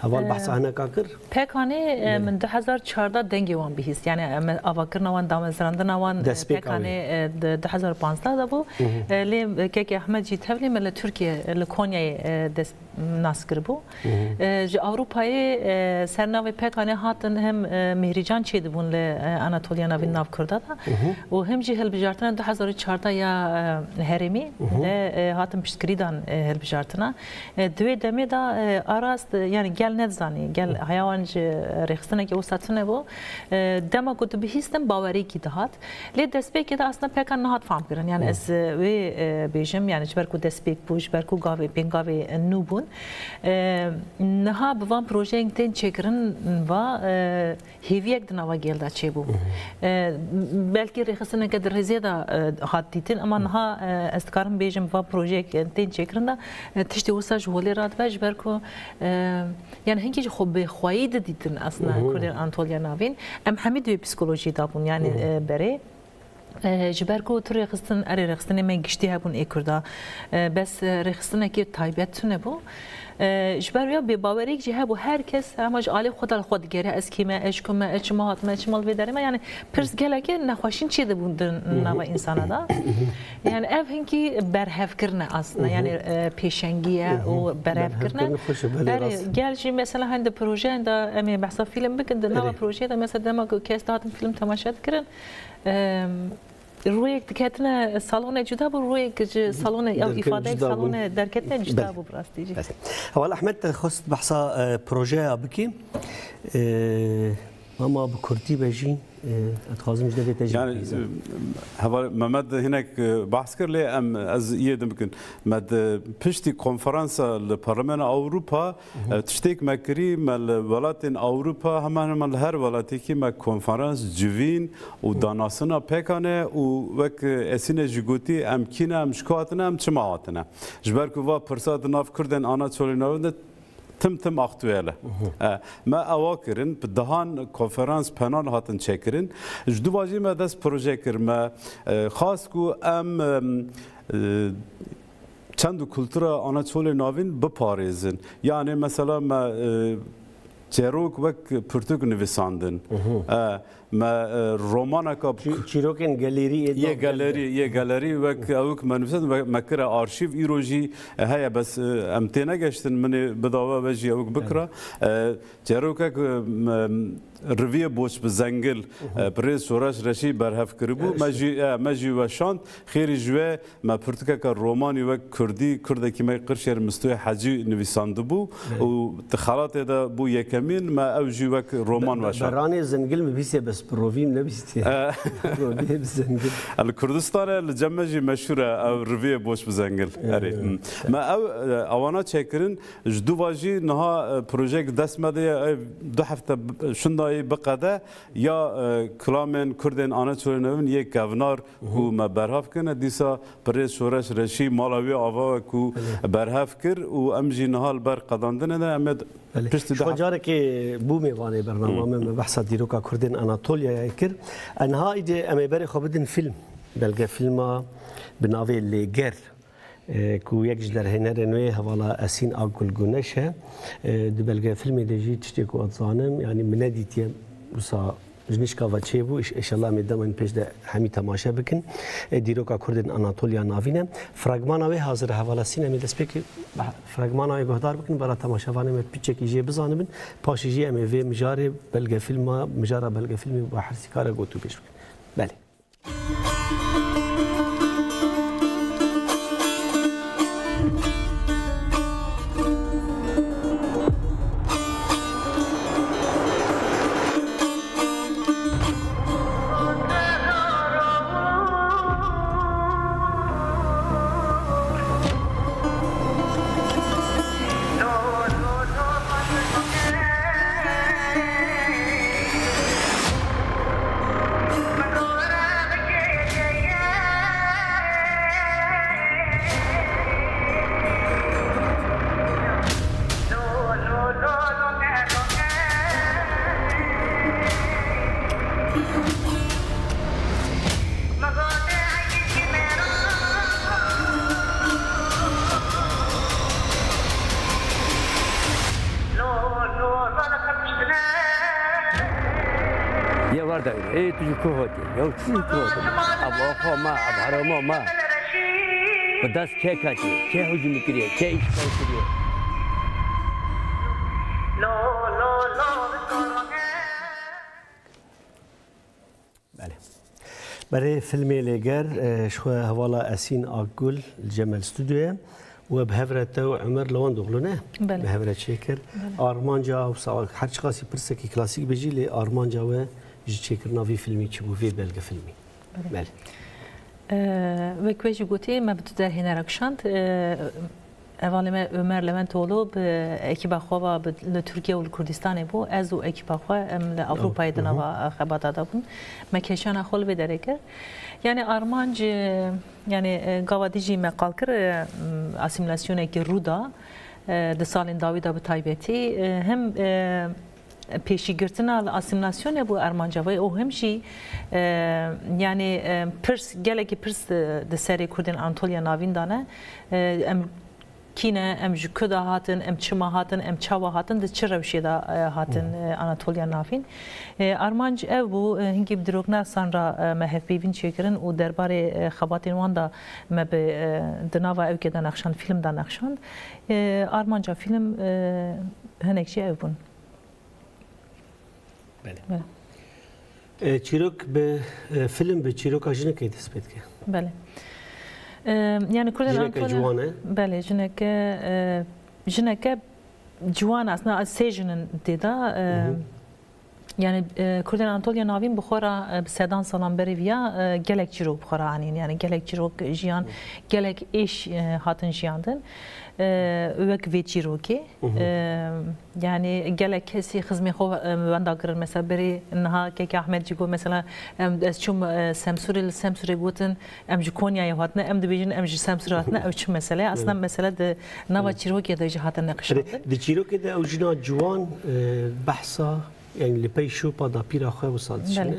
Heval Ee, behsa hineka kir? P K K'ê, e, Belê. min du hezar çardeh dengê wan bihîst. Yani, em avakirina wan, damezrandina wan, e, Destpêka P K K'ê, wê. e, di du hezar panzdeh de bû. Hı hı. E, lê, e, kekê Ehmed jî tevlî me li Tirkiye, e, li Konyayê, e, dest nas kiribû. Hı hı. E, ji Ewropayê, e, ser navê P K K'ê hatin hem, e, Mihrican çêdibûn li, e, Anatoliya Navîn, nav Kurda de. Hı hı. Û hem jî hilbijartina du hezar û çardeh ya, e, herêmî Hı hı. de, e, hatin piştgirî dan, e, hilbijartina. E, di wê demê de, e, a rast, e, yani gel nedizanî, gel Hı. heya wan ji rêxistinekê wisa tune bû. E, dema ku tu bihîstin baweriyekî dihat. Lê destpêkê de aslında P K K nehat fam kirin. Yani Hı. ez, e, wê, e, bêjim, yani ji ber ku destpêk bû, ji ber ku gavê, pêngavê, e, nû bûn. E, niha bi van projeyên tên çêkirin va, e, hêviyek di nava gel de çêbû. Hı hı. E, belkî rêxistineke di rêzê de, e, hat dîtin, ama Hı. niha, e, ez dikarim bêjim va projeyek, e, tên çêkirin de, e, tiştê wisa ji holê radibe, ji ber ku, e, yani hinkî jî xwe bêxweyî didîtin aslında Hı hı. Kurdên Anatoliya Navîn. Em hemî di wê psîkolojiyê de bûn, yani, Hı hı. e, berê. E, ji ber ku tu rêxistin, erê rêxistinê me giştî hebûn ê Kurda. E, bes, e, rêxistinekî taybet tune bû. E, ji ber wê bêbaweriyek jî hebû. Her kes hema ji alê xwe de li xwe digere, ez kî me, ez ji ku me, ez çima hatime, ez çima li vê derê me. Yani pirs gelekê nexweşîn çêdibûn di Hı hı. nava însana de. Yani ev hinkî berhevkirin e aslında. Hı hı. Yani, e, pêşengî ye Hı hı. û berhevkirin e. Berhevkirin xweş e, belê Erê, rast. gel jî mesela hende projeyan de em ê behsa fîlm bikin, di nava Erê. projeyê de mesela dema ku kes dihatin fîlm temaşe dikirin, Em, rûyek diketine salonê cuda bû, rûyek ji salonê, ew Derken îfadeyek cuda bû. salonê derketine cuda Belê. bû bi rastî jî. Belê. Heval Ehmed, te xwest behsa, e, projeya bikî. E, ama bi kurtî be jî, e, ez dixwazim ji devê te jî Yani, bihîzim. e, heval Mehmet hinek, e, behs kir, lê em, ez yê din bikin. Me di piştî konferansa li Parlamentoya Ewropa, Hı hı. e, tiştêk me kirî, me li welatên Ewropa, heman heman li her welatekî me konferans, civîn û Hı. danasina pêk ane û wek Esîne jî gotî, em kî ne, em ji ku hatine, em çima hatine. Ji ber ku va pirsa di nav Kurdên Anatoliyê Navîn de tim tim aktuel e. Hı hı. E, me ewa kirin, bi dehan konferans, panel hatin çêkirin. Ji dû vajî me dest proje kir, me, e, xwest ku em, em, e, çend û kultura Anatolê Navîn biparêzin. Yanê mesela me, e, çerok wek pirtûk nivîsandin. Mhm. E, me, e, romaneka Çî-, çîrokên galerî ê Yê dawî galerî, de. yê galerî wek ewk me nivîsandin, we-, me kire arşîv, îro jî, e, heye, bes, e, em tênegeştin, min ê bidava ve jî ewk bikira. Evet. E, çerokek, e, me, Riviyê Boç bi Zengil, Mhm. e, Birêz Şoreş Reşî berhev kiribû. Evet, Me işte. jî, e, me jî weşand. Xêrî ji we me pirtûkeke romanî wek kurdî, kurdekî me Qirşêr Mistoyê Hecî nivîsandibû Evet. û di xelatê de bû yekemîn, me ew jî wek roman Be-, weşand. Beranê Zengil mi bîstê bes bi rovî nebîstê. E. Roviyê bi Zengil. Li Kurdistanê li cem me jî meşhûr e ew Riviyê Boç bi Zengil. Evet, Erê. evet. Hmm. Me ew, e, ewana çêkirin, ji dû va jî niha, e, projeyek dest me de ye, ev du hefte b-, şindayî biqede, ya, e, kilamên Kurdên Anatolê Navîn yê kevnar ku Mhm. me berhav kirine, dîsa Birêz Şoreş Reşî mala wî ava we ku Belê. berhev kir û em jî niha li ber qedandinê de em ê Belê. piştî Ji xwe daha carekê bû mêvanê bernama Hmm. me, me behsa dîroka Kurdên Anatolyayê kir. E, niha îdê em ê berê xwe bidin fîlm. Belgefîlma bi navê Lêger. e, ku yek ji derhênerên wê hevala Esîn Akgul Guneş e. E, di belgefilmê de jî tiştê ku ez dizanim, yanî min nedîtiye, wisa ji nişka ve çêbû, iş-, inşallah em ê demên pêş de hemî temaşe bikin. E, dîroka Kurdên Anatoliya Navîn e. Fragmana wê hazir e, hevala Sîn, em ê destpêkê fragmana wê guhdar bikin, bera temaşevanê me piçekî jê bizanibin. Paşê jî em ê vê mijarê belgefilma, mijara belgefilmê bi hersî kare gotûbêj bikin. Belê. Ê, tu ji ku hatî? Ya çi ji ku hatî? Ev axa me, ev herêma me. Bi dest kê ketiye? Kê hicûm kiriye? Kê îşgal kiriye? Belê. Berê filmê Lêger, e, ji xwe hevala Esîn Akgul li cem me li stûdyoyê ye. We bi hev re te û Ömer Lewandoglu ne? Belê. Bi hev re çêkir. Belê. Armanca wisa her çiqasî pirsekî klasîk be jî, lê armanca we ji çêkirina vî filmî çi bû, vê belgefilmî? Belê. Belê. E, wek we jî gotî, me bi tu derhênerek şand. E, hevalê me Ömer Lewentoglu bi ekîba xwe ve bi, li Tirkiye û li Kurdistanê bû. Ez û ekîba xwe em li Ewropayê di nava, e, xebata de bûn. Me kêşana xwe li vê derê kir. Yani armanc, e, yani, e, gava dî jî me qal kir, e, m, asîmîlasyonekî rû da, e, di salên dawî de bi taybetî, e, hem, e, pêşîgirtina li asîmîlasyonê bû armanca wê û hem jî, e, yani, e, pirs, gelekî pirs di, di serê Kurdên Anatoliya Navîn de ne. E, em kî ne, em ji ku de hatin, em çima hatin, em çawa hatin, di çi rewşê de, e, hatin, e, Anatoliya Navîn. E, armanc ev bû, e, hinkî bi dîroknasan re, e, me hevpeyvîn çêkirin û derbarê, e, xebatên wan de me bi, e, di nava ewkê de nexşand, fîlm de nexşand. E, armanca fîlm, e, hinek jî ev bûn. Belê. Belê. E, çîrok bi, e, film bi çîroka jinekê dest pê dike. Belê. E, yani Kurdên Jineke Anatoliya ciwan e? Belê, jineke, e, jineke ciwan e. Aslında sê jin in tê de, e, Hı hı. yani, e, Kurdên Anatoliya Navîn bi xwe re, e, bi sedan salan berê viya, e, gelek çîrok bi xwe re anîn. Yani gelek çîrok jiyan, Hı. gelek êş, e, hatin jiyandin. E, wek vê çîrokê. Hı hı. E, Yani gelek kesî xizmê xwe, e, wenda kirin. Mesela berê niha keke Ahmed jî got, mesela, em, ez çûm, e, Semsûrê, li Semsûrê gotin, em ji Konyayê hatine, em dibêjin, em ji Semsûrê hatine, ev çi mesele ye? Aslında Evet. mesele di nava Evet. çîrokê de jî hatin neqişandin. Evet, di çîrokê de ew jina ciwan, e, behsa, yani li pey şopa dapîra xwe wisa dişîne. Belê.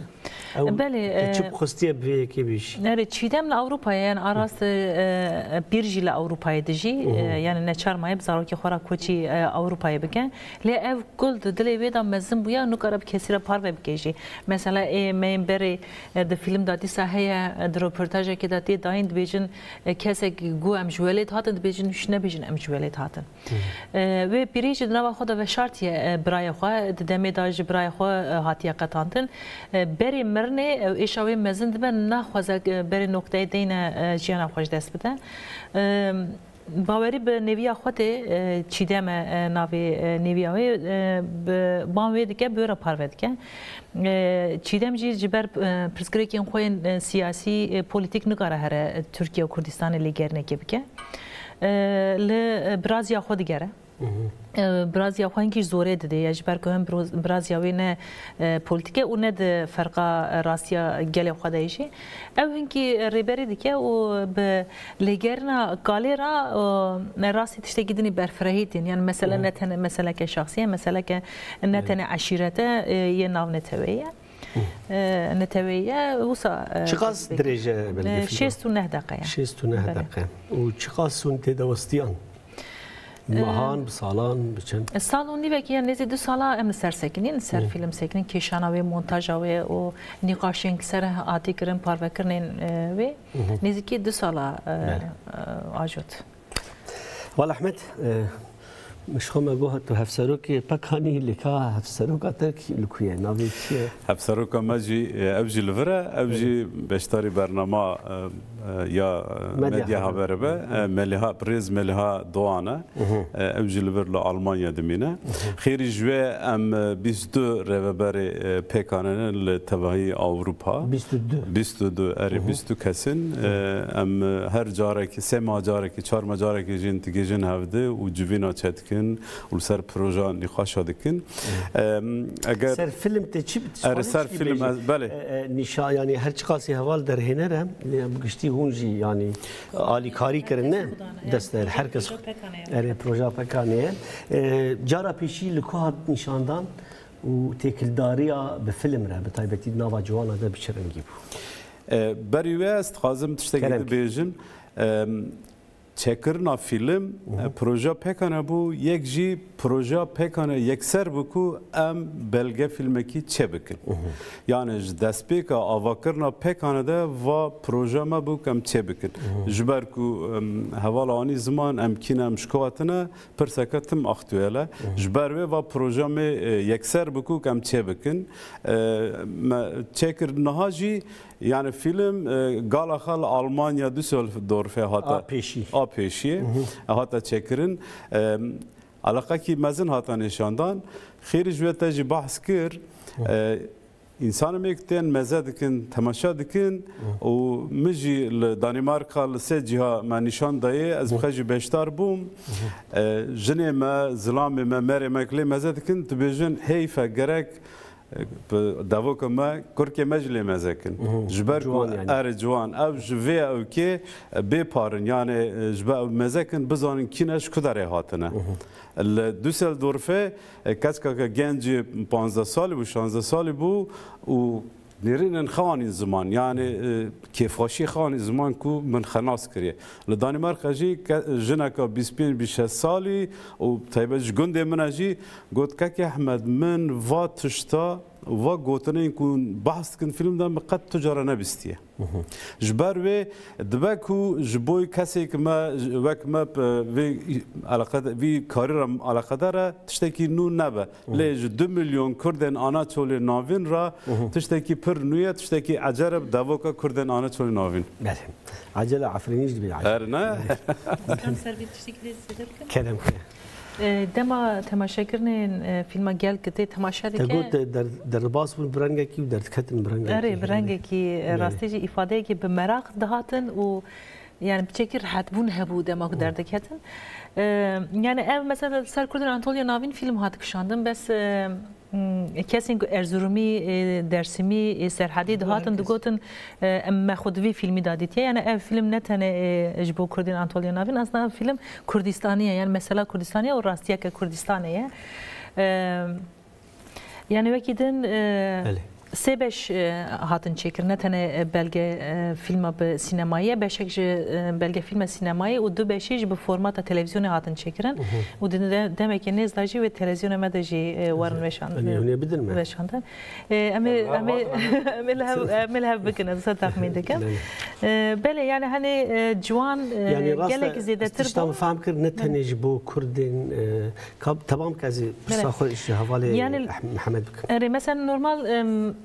Ew Belê, te çi e, bixwestiye bi vê yekê bêjî? Erê, Çiğdem li Ewropayê, yani arast, e, e, pîr jî li Ewropayê dijî, Hı hı. e, yani neçar maye bi zarokê xwe re koçî, e, Ewropayê bike. Lê ev kul di dilê wê de mezin bûye, nikare bi kesî re parve bike jî. Mesela, ê, me yên berê, e, di fîlm de dîsa heye, e, di roportajekê de tê dayîn dibêjin, e, kesek got em ji welêt hatin, dibêjin, hûş nebêjin em ji welêt hatin. Hı. E, wê pîrê jî di nava xwe de veşartiye, e, birayê xwe, di demê de ji birayê xwe, e, hatiye qetandin. E, berê mirinê, e, êşa wê mezin dibe, naxwaze, e, berê nokteyê deyne, e, jiyana xwe ji dest bide. E, Bawerî bi nêviya xwe tê, e, Çîdem e, e, navê, e, nêviya wê, e, bi, ban wê dike, bi wê re parve dike. E, Çîdem jî ji ber, e, pirsgirêkên xwe yên, e, siyasî, e, polîtîk nikare here, e, Tirkiye û Kurdistanê lêgerinekê bike. E, li, e, biraziya xwe digere. Hı hı. E, biraziya xwe hinkî ji zorê didê, ya ji ber ku hem bro-, biraziya wê ne, e, polîtîk e û ne di ferqa, e, rastiya gelê xwe de ye jî. Ew hinkî rêberî dike û bi lêgerîna kalê re, e, rastî tiştekî dinî berfirehî tên. Yani mesele Hı. ne tenê meseleke şexsî ye, meseleke ne Evet. tenê eşîret e, e, yê navneteweyî ye. Hı. E, neteweyî ye, wisa, e, Çiqas tespît dirêj e, e, belgefîlma? Şêst û neh deqe ye. Şêst û neh Belê. deqe. Û çiqas hûn tê de westiyan? E, Mehan, bi salan, bi çend? E, sal û nîvekî, ya nêzî du sala em li ser sekinîn, li ser Hı. fîlm sekinîn, kêşana wê, montaja wê û nîqaşên li ser hatî kirin, parvekirinên, e, wê. Hı hı. Nêzîkî du sala, e, Belê. e, ajot. Wala Ehmed, e, ji xwe me got tu hevserokê pek anî, lê ka hevseroka te kî, li ku ye? Navê kî ye? Hevseroka me jî, e, ev jî li vir e, ev Hı. jî beşdarî bernama, e, e, ya, e, Medya Medya Haber. Haber be. E, Meliha, birêz Meliha Doğan e. Hı hı. E, ew jî li vir li Almanya dimîne. Hı hı. Xêrî ji wê em, e, bîst û du rêveberê, e, pêkanene li tevahî Ewropa. Bîst û du. Bîst û du, erê, Hı hı. bîst û du kesin. Hı. E, em, e, her carekî, sê mah carekî, çar mah carekî jî digihîjin hevdî û civîna çêdikin û li ser proja nîqaşa dikin. Hı. E, eger Ser film te çi, Erê, ser çi film, bêjî? ez, belê. E, e, nîşa, yani her çiqasî heval derhêner e, lê bi giştî hûn jî, yani, alîkarî kirin, ne? Dest der, her kes. Proje pekane ye. Erê, proja pekane ye. E, cara pêşî li ku hat nîşandan û têkildariya bi film re, bi taybetî di nava ciwana de bi çi rengî bû? E, berî wê ez dixwazim tiştekî Kerem. dibêjim. E, çêkirina fîlm, e, proja Pêkan e bû, yek jî proja Pêkan e yekser bû ku em belge fîlmekî çêbikin. Yani ji destpêka avakirina Pêkan e de va proja me bû ku em çêbikin. Ji ber ku, em, hevala anî ziman, em kî ne, em ji ku hatine, pirseke tim aktuel e. Ji ber wê va proja me, e, yekser bû ku em çêbikin. E, me çêkir niha jî, yani fîlm, e, gala xwe li Almanya Düsseldorfê hate. A pêşî. A pêşî hate çêkirin. E, eleqekî mezin hate nîşandan. Xêrî ji wê te jî behs kir. E, Însanê me tên meze dikin, temaşe dikin û min jî li Danîmarka li sê ciha me nîşan dayê, ez bi xwe jî beşdar bûm. E, jinê me, zilamê me, merê me lê meze dikin, dibêjin heyf e, gerek, e, bi devoka me, kurkê me jî lê meze kin. Ji ber ku, ciwan yani. Erê ciwan, ev ji vê ewkê, e, bê par in. Yani, e, ji ber ew meze kin, bizanin kî ne, ji ku derê hatine. Li Düsseldorfê, e, keska ke gencî panzdeh salî bû, şanzdeh salî bû û nêrînên xwe anîn ziman, yani, e, kêfxweşî xwe anîn ziman ku min xenas kiriye. Li Danîmarka jî ke-, jineka bîst pênc bîst şeş salî û taybet ji gundê min e jî got, Kekê Ehmed, min va tişta, va gotinên ku hûn behs dikin fîlm de, min qet tu cara nebîstiye. Ji ber wê dibe ku ji bo kesê ki me, wek me, p-, vê eleqe-, vî karî re eleqedar e, tiştekî nû nebe. Lê ji du milyon Kurdên Anatolê Navîn re tiştekî pir nû ye, tiştekî ecel e bi devoka Kurdên Anatolê Navîn. Belê. Ecele Efrînî jî dibê ecele. Er ne? Em ser vê tiştekî dê zêde bikin. Kerem ke. E, dema temaşekirinên, e, fîlma Gelk tê temaşe dike. Te got, e, der-, derbas bûn bi rengekî û derdiketin bi rengekî. Erê, bi rengekî, e, rastî jî îfadeyekî bi meraq dihatin û, yani, piçekî rehetbûn hebû dema ku derdiketin. E, yani, ev mesela ser Kurdên Anatoliya Navîn fîlm hat kişandin, bes, e, Hmm, kesên ku Erzurumî, e, Dersimî, e, Serhedî dihatin digotin, e, em me xwe di vî fîlmî de dîtiye. Yani ev fîlm ne tenê, e, ji bo Kurdên Anatoliya Navîn, aslında ev fîlm Kurdistanî ye. Yani mesela Kurdistanî ye û rastiyeke Kurdistanê ye. E, yani wekî din, e, Belê. Sê beş, e, hatin çêkirin, ne tenê, e, belge, e, fîlma bi sînemayî ye, beşek ji, e, belge fîlme sînemayî û du beşî ji bi formata televîzyonê hatin çêkirin. Û di de-, demekê nêz de jî wê televîzyona me de jî, e, werin weşan-, Em ê hûn ê bidin me. Weşandin. E, em ê, em ê, em ê li hev, em ê li hev bikin, ez wisa texmîn dikim. Belê. E, belê, yani, hani, e, ciwan, e, Yani rast e, gelek ez zêdetir tişta bû. Min fehm kir, ne tenê ji bo Kurdên, e, Ka-, temam ke ez ê pirsa xwe ji hevalê Yani, Mihemed bikim. Erê, mesela normal, em,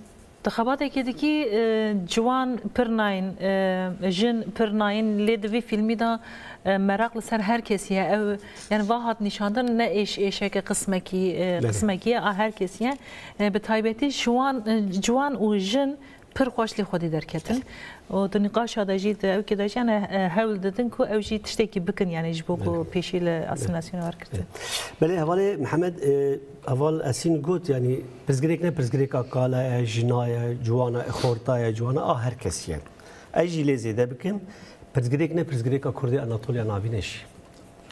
di xebatekê dikî, e, ciwan pir nayîn, e, jin pir nayîn, lê di vî fîlmî de, e, meraq li ser her kesî ye. Ew, yani va hat nîşandin ne êş, êşeke qismekî, e, Belê. Qismekî ye, a her kesî ye. E, bi taybetî şiwan, e, ciwan û jin pir xweş li xwedî derketin. Û di nîqaşa de jî, di ewkê de jî, yani, e, hewl didin ku ew jî tiştekî bikin, yani, ji bo ku Belê. Pêşî li asîmîlasyonê wergirtin. Belê, hevalê Mihemed, e, heval Esîn got, yani, pirsgirêk ne pirsgirêka kala ye, jina ye, ciwana, xorta ye, ciwana, a her kesî ye. Ez jî lê zêde bikim, pirsgirêk ne pirsgirêka Kurdê Anatoliya Navîn e jî.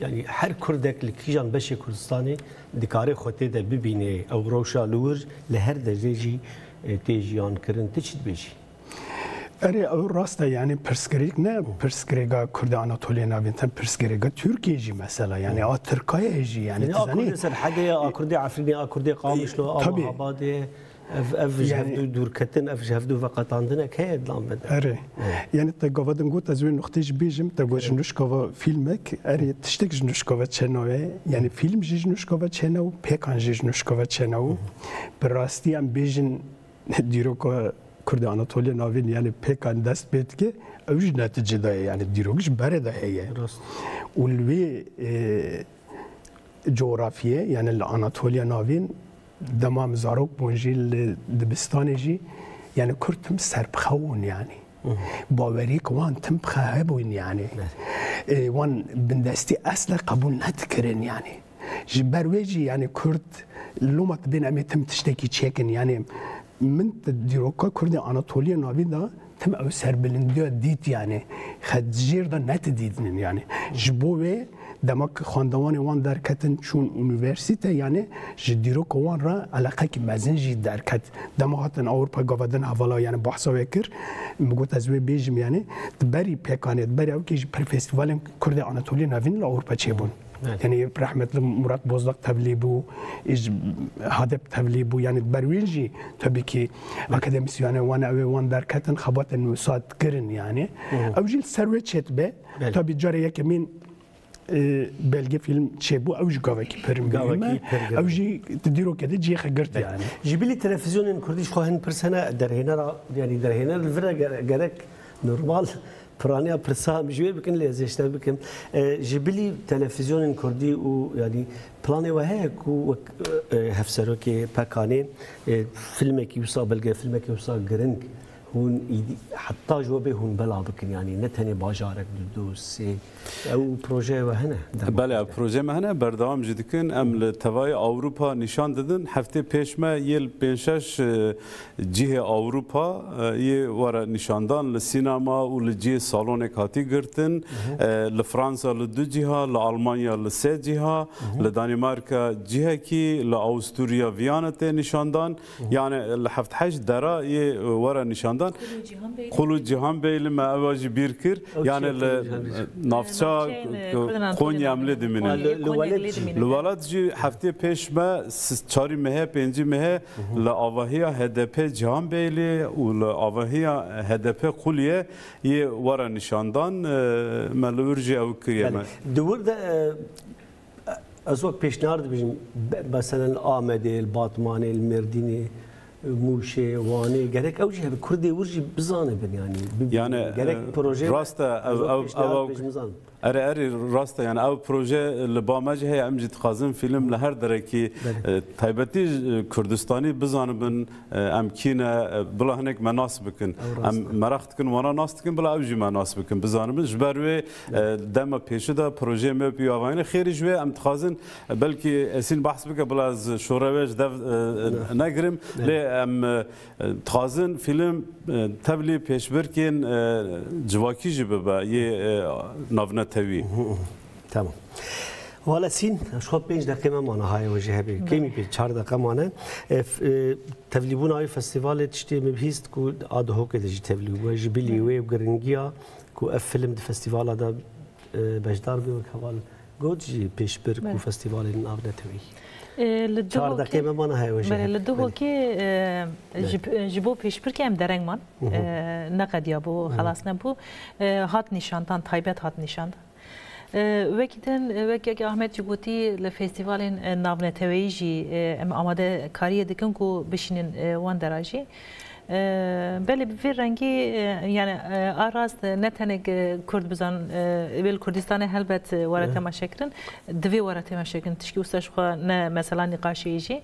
Yani her Kurdek li kîjan beşê Kurdistanê dikare xwe tê de bibîne, ew rewşa li wir li her derê jî, e, tê jiyan kirin. Tu çi dibêjî? Erê, ew rast e, yani pirsgirêk ne pirsgirêka Kurdê Anatoliyê Navîn, te pirsgirêka Tirkiyê jî mesela, yani a Tirkayê jî, yani Yani tu a zanî. Kurdê Serhedê ye, a Kurdê Efrînê, a Kurdê Qamişlo, a Tabii. Mahabadê ye. Ev, ev ji Yani hevdû dûrketin, ev ji hevdû veqetandinek heye di lan me de. Erê. Evet. Yani te gava din got, ez wê nuqtê jî bêjim, te got ji Evet. nuşkova fîlmek, erê tiştek ji nuşkova çênawe, yani fîlm jî ji nuşkova çênaw, pêkan jî ji nuşkova çênaw. Hı hı. Bi rastî em bêjin dîroka Kurdê Anatoliya Navîn, yani pêkan dest pê dike, ew jî neticê daye, yani dîrok ji berê de heye. Rast. Û li wê, e, coğrafiyê, yani li Anatoliya Navîn, dema min zarok bûn jî li dibistanê jî, yani Kurd tim serbixwe bûn yani. Hı hı. Baweriyek wan tim bi xwe hebûn yani. Evet. E, wan bindestî esle qebûl nedikirin yani. Ji ber wê jî yani Kurd loma dibên em ê tim tiştekî çêkin yani. Min di dîroka Kurdê Anatoliya Navîn de tim ew serbilindiya dît yani. Xet jêr de netidîtinin yani. Ji bo wê Dema ku xwendevanê wan derketin çûn unîversîte, yanî ji dîroka wan re eleqekî mezin jî derket. Dema hatin Ewropa gava din hevala, yanî behsa wê kir, min got ez wê bêjim, yanî di berî pêkanê, di berî ewkê jî pir festîvalên Kurdê Anatoliyê Navîn li Ewropa çêbûn. Evet. Yanî rehmetli Murat Bozdak tevlî bû, ij Hadep tevlî bû, yanî di ber wê jî tabii ki akademîsyenê wan ew ê wan derketin, xebatên wisa dikirin yanî. Ew jî li ser wê çêdibe. Belê. Tabii carê yekemîn, e, belge film çêbû, ew jî gavekî pir muhîm e. Gavekî pir girîng. Ew jî di dîrokê de cihê xwe girt yanî. Ji bilî televîzyonên kurdî ji xwe hin pirs hene, derhênera, yanî derhêner li vir e, gere-, gerek normal piraniya pirsa em ji wê bikin, lê ez ê ji te bikim. E, ji bilî televîzyonên kurdî û, yanî, planê we heye ku wek, e, hevserokê P K N'ê, e, filmekî wisa, belge filmekî wisa giring hûn îdî, heta ji we bê hûn bela bikin, yanî ne tenê bajarek, du, du, sê, ew projeyê we hene? Belê, ev projeyê me hene, berdewam jî dikin. Em li tevayê Ewropa nîşan didin. Heftê pêş me yê li pênc şeş, e, cihê Ewropa, e, yê were nîşandan li sînema û li cihê salonek hatî girtin. E, li Fransa li du ciha, li Almanya li sê ciha, li Danîmarka cihekî, li Awusturya Viyana tê nîşandan. Yani li heft heşt dera yê were nîşandan. Qul û Cihan Beyli me ewa jî bîr kir. Ew yani çi li Qul û Cihan Beyli? Navça Navçeyên, e, Kurdên Anatolya Konya em lê dimînin. Ha, li, li Konya welat lê jî. Dimînin. Li welat jî heftê pêş me s-, çarî mehê, pêncî mehê li avahiya H D P Cihan Beyli û li avahiya H D P Quliyê yê were nîşandan, e, me li wir jî ew kiriye. Belê. Me. Di wir de, e, Ez wek pêşniyar dibêjim, be-, meselen li Amedê, li Batmanê, li Mêrdînê, Mûşê, Wanê, gerek ew jî hebe, Kurdê wir jî bizanibin, yanî bibînin. Yani, gerek e, proje rast e, ez ev, wek ev, pêşniyar ev, dibêjim, bizan. Erê, erê, rast e, yani ev proje li ba me jî heye, em jî dixwazin fîlm li her derekî, belê, e, taybetî, e, Kurdistanî bizanibin, e, em kî ne, e, bila hinek me nas bikin. Ew rast e. Em meraq dikin, wana nas dikin, bila ew jî me nas bikin, bizanibin. Ji ber wê, e, dema pêşû de projeyê me pî avayîne. Xêrî ji wê em dixwazin, e, belkî Esîn behs bike, bila ez şorewe ji dev, e, ne, negirim. Ne. Lê em, e, dixwazin fîlm, e, tevlî pêşbirkên, e, civakî jî bibe, yê, e, navnetewî. Tamam. Wala Sîn, ji xwe pênc deqê me mane, hayê we jî hebê. Belê. Kêmî pê çar deqe mane. E, f-, e, tevlîbûna wî festîvalê tiştê min bihîst ku a Duhokê de jî tevlî bû. Ji bilî, belê, wê û giringiya ku ev film di festîvala de, e, beşdar bê, wek heval got jî pêşbirk û, belê, festîvalên navnetewî. E, li Duhokê, çar deqê me mane, hayê we jî, belê, hebê. Li Duhokê, e, belê, ji, ji bo pêşbirkê em dereng man. E, neqediya bû, xelas nebû. E, hat nîşandan, taybet hat nîşandan. E, wekî din, e, wek, wek Ahmet jî gotî, li festîvalên, e, navneteweyî jî, e, em amadekariyê dikin ku bişînin, e, wan dera jî. E, belê bi vê rengî, e, yani, e, a rast, e, ne tenê, e, Kurd bizan, e, wê li Kurdistanê helbet, e, were, eh, temaşe kirin, divê were temaşe kirin. Tişkî wisa ji xwe ne mesela nîqaşê jî.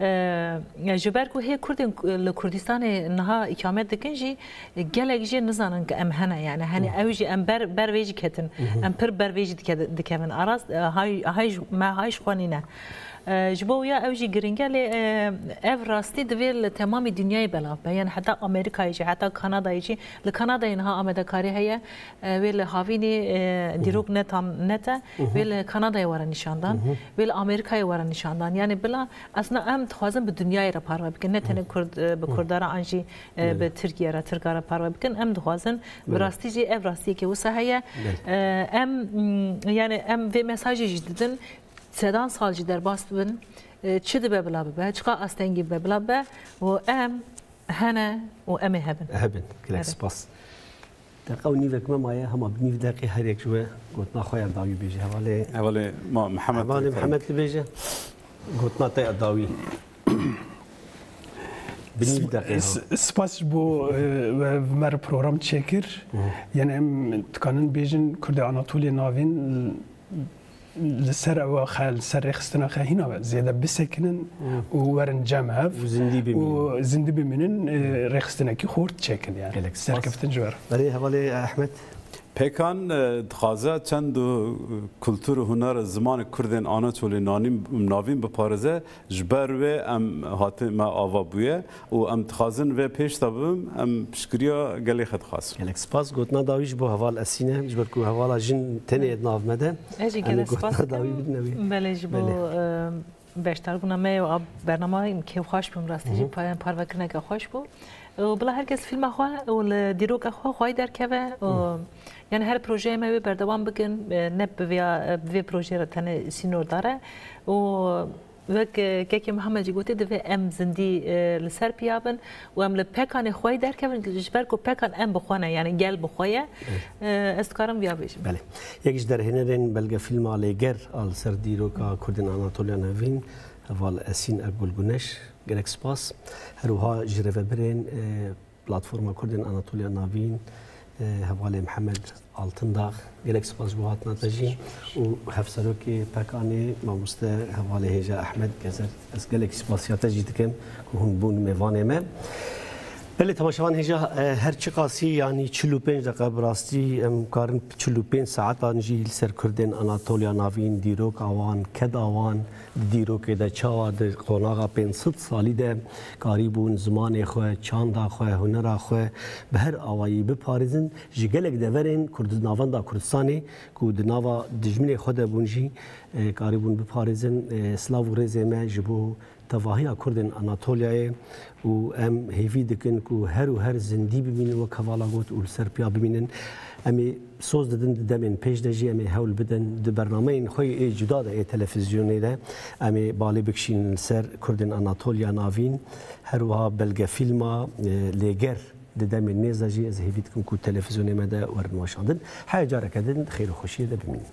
E, ji ber ku hê Kurdên ku li Kurdistanê niha îkamet dikin jî, e, gelek jê nizanin ku em hene, yani, hani, ew jî em ber, ber vê jî ketin. Em pir ber vê jî dike-, dikevin. A rast, e, hay, hay ji, me hay ji xwe nîne. E, ji bo ya ew jî giring e, lê, e, ev rastî divê li temamî dinyayê belav be. Yani heta Amerîkayê jî, heta Kanadayê jî, li Kanadayê niha amadekarî heye. E, wê li havînê, e, dîrok ne tam net e. Wê li Kanadayê were nîşandan. Wê li Amerîkayê were nîşandan. Yani bila, aslında em dixwazin bi dinyayê re parve bikin. Ne tenê Kurd, e, bi Kurda re an jî, e, bi Tirkiye re, Tirka re parve bikin. Em dixwazin bi rastî jî ev rastiyeke wisa heye. E, em, m, yani em vê mesajê jî didin. Sedan sal jî derbas bibin, e, çi dibe bila bibe, çiqa astengî bibe bila bibe û em hene û em ê hebin. Hebin. Gelek spas. Deqa û nîvek me maye, hema bi nîv deqê her yek ji we gotina xwe ya dawî bêje. Hevalê, hevalê ma Mihemed, hevalê Mihemed dibêje. Gotina te ya dawî. Bi nîv deqê, ha. S-, spas ji bo, e, we, me re program çêkir. Yani em dikanin bêjin Kurdê Anatoliyê Navîn, li ser ewa xe, li ser rêxistina xe hîna zêde bisekinin û werin cem hev û zindî bimînin. Û zindî bimînin, e, rêxistinekî xurt çêkin yani. Gelek spas. Serkeftin ji we re. Erê, hevalê Ehmed. Pêkan e, dixwaze çend û kultur û huner zimanê Kurdên Anatolî nanîn, navîn biparêze, ji ber wê em hatin me ava bûye û em dixwazin vê pêş de bibim, em piştgiriya gelê xwe dixwazin. Gelek spas. Gotina dawî ji bo heval Esîn e, ji ber ku hevala jin tenê di nav me de. Ez jî Em ê gelek spas gotina dawî dikim. Bidine wî. Belê, ji bo, Belê. e, beşdarbûna me û a bernama kêfxweş bûm, rastî jî pa-, parvekirineke xweş bû. Û bila her kes fîlma xwe û li dîroka xwe xwayî derkeve û yani her projeyê me wê berdewam bikin, e, ne bi vêya, bi vê projeyê re tenê sînordar e. Û wek, e, kekê Mihemed jî gotî, divê em zindî, e, li ser piya bin û em li pekanê xweyî derkevin, ji ber ku pekan em bi xwe ne, yani gel bi xwe ye. E, ez dikarim viya bêjim. Belê. Yek ji derhênerên belgefîlma Lêger a li ser dîroka Kurdên Anatoliya Navîn, heval Esîn Ekgul Guneş, gelek spas. Her wiha ji rêvebirên, e, Platforma Kurdên Anatoliya Navîn, e, hevalê Mihemed Altındağ, gelek spas ji bo hatina te jî û hevserokê pekanê mamoste hevalê hêja Ehmed Gezer. Ez gelek spasiya te jî dikim ku hûn bûn mêvanê me. Belê temaşevan hêja, e, her çiqasî, yanî çil û pênc deqa bi rastî em karin çil û pênc saetan jî li ser Kurdên Anatoliya Navîn, dîroka wan, keda wan, di dîrokê de çawa di qonaxa pênc sed salî de karîbûn zimanê xwe, çanda xwe, hunera xwe bi her awayî biparêzin. Ji gelek deverên Kurd-, navenda Kurdistanê ku di nava dijminê xwe de bûn jî, e, karîbûn biparêzin. E, silav û rêzê me ji bo tevahiya Kurdên Anatolyayê û em hêvî dikin ku her û her zindî bimînin, wek hevala got, û li ser piya bimînin. Em ê soz didin di demên pêş de jî em ê hewl bidin di bernameyên xwe yê cuda de ê televîzyonê de em ê balê bikişînin li ser Kurdên Anatoliya Navîn. Her wiha belgefîlma, e, Lêger di demên nêz de jî ez hêvî dikim ku televîzyonê me de werin weşandin. Heya careke din di xêr û xweşiyê de bimînin.